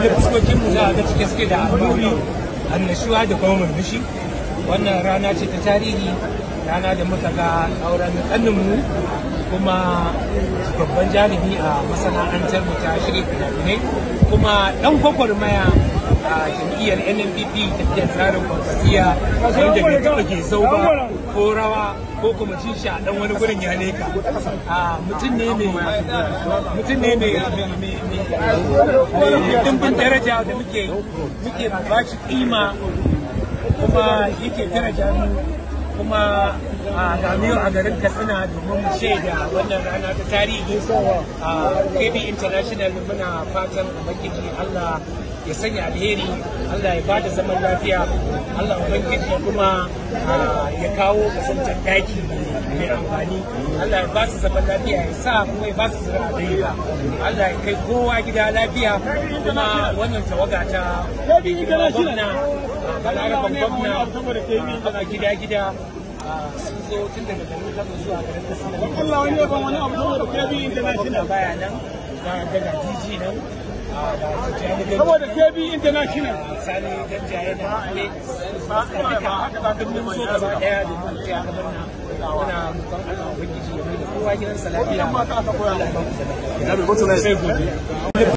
Kalli fuskokin mu, za a ga cike suke da annuri, annashuwa da kuma murmushi. Wannan rana ce ta tarihi, rana da muka ga auren ƙaninmu kuma babban jarumi a masana'antar mu ta shirya fina-finai, kuma ɗan gwagwarmaya a jam'iyyar NNPP, tafiyar tsarin Kwankwasiyya, wanda bai taɓa gezau ba ko rawa ko kuma cin shi a ɗan wani gurin ya leka. Mutum ne mai dimbin daraja da muke ba shi kima, kuma yake daraja mu. Kuma a gamiyo a garin Katsina domin mu shaida wannan rana ta tarihi a KB International. Muna fatan Ubangiji Allah ya sanya alheri, Allah ya bada zaman lafiya, Allah Ubangiji kuma ya kawo kasantar daki mai amfani. Allah ya ba su zaman lafiya, ya sa kuma ya ba su zuri'a ɗaya. Allah ya kai kowa gida lafiya. Kuma wannan tawaga ta gwamna, Balaraban gwamna, a gida gida, sun zo tun daga garin Kano zuwa garin Katsina. Allah wani yaban wani abu saboda KB International. Baya nan daga DG nan ga Tijjani Gani. Saboda KB International. Sani Danja yana ne duka, duk mun zo gaba daya domin mu taya murna. Muna roƙon Allah Ubangiji ya mai da kowa gidansa lafiya. Allah ya ba mu zaman lafiya. Sai gobe.